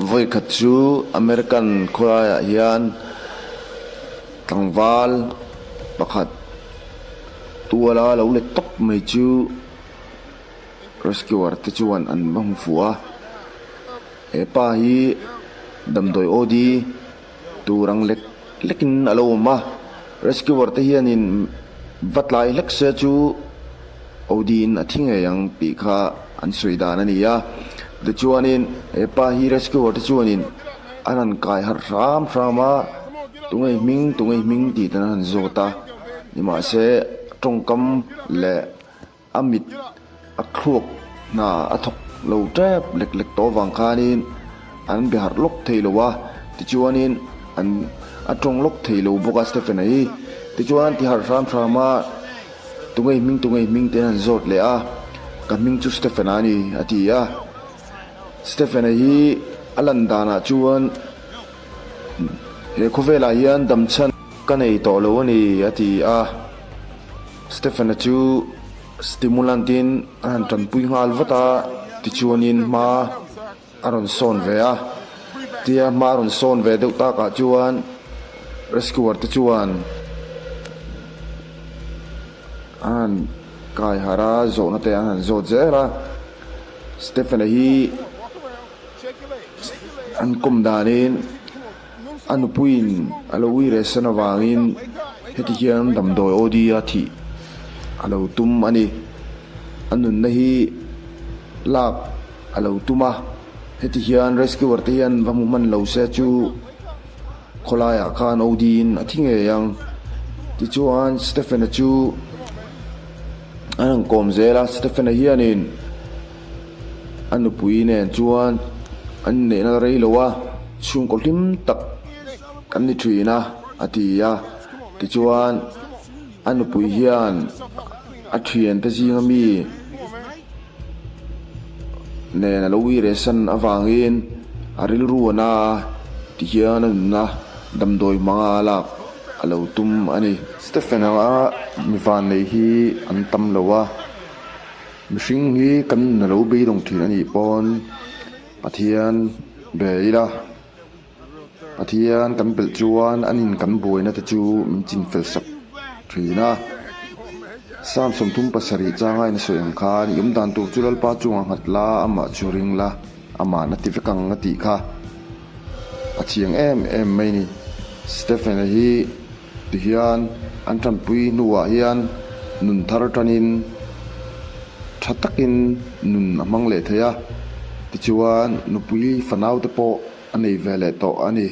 Vawikhat chu American khawlaiah hian tlangval pakhat tuala lo let tawp mai chu rescuer te chuan an va hmu fuh a. He pa hi damdawi OD tur ang lek lekin a lo awm a, rescuer te hianin va tlai hlek se chu OD in a thi ngei ang tih kha an sawi dan a ni a. Tichuanin he pa hi rescuer te chuanin an han kai harh hram hram a, tunge hming tunge hming tih te an han zawt a, nimahse tawngkam leh A mit a thluak hna a thawk lo tep lek lek tawh avang khanin an be harh lawk thei lo a, tichuanin an a tawng lawk thei lo bawk a Stephen-a hi. Tichuan ti harh hram hram a, Tunge i hming, tunge i hming te an zawt leh a, Ka hming chu Stephen-a a ni a ti a. Stephen-a hi a lan danah chuan he khawvelah hian damchhan ka nei tawh lo a ni a ti a. Stephen-a chu stimulant-in a han tanpui nghal vat a, tichuanin hma a rawn sawn ve a. Tia hma a rawn sawn ve deuh takah chuan rescuer te chuan a han kai harh a, zawhna te an han zawt zel a. Stephen-a hi an kawm danin. A nupuiin a lo ui reh san avangin heti hian damdawi OD a thih a lo tum a ni. A nunna hi lak a lo tum a, heti hian rescuer te hian va hmu hman lo se chu khawlaiah khan OD in a thi ngei ang. Tichuan Stephen-a chu an han kawm zel a, Stephen-a hianin. A nupui nen chuan an inneihna rei lo a, chhungkaw hlim tak kan ni thin a, a ti a. Tichuan, a nupui hian a thiante zinga mi nen a lo uiresan avangin a rilru a na a, tihian a nunna damdawi hmanga a lak a lo tum a ni. Stephen anga mi vannei hi an tam lo a. Mihring hi kan nun a lo beidawng thin a nih pawn Pathian be ila, Pathian kan belh chuan an in kan buaina te chu min chin fel sak thin a. Psalm 37 changa in a sawi ang khan i awm dan tur chu Lalpa chungah nghat la, amah chu ring la, amah na ti vek ang a tih kha a chiang em em mai ni. Stephen-a hi. Tihian an tanpui hnuah hian nun thar tanin tha takin nun a hmang leh thei a, tichuan nupui fanau te pawh a nei ve leh tawh a ni.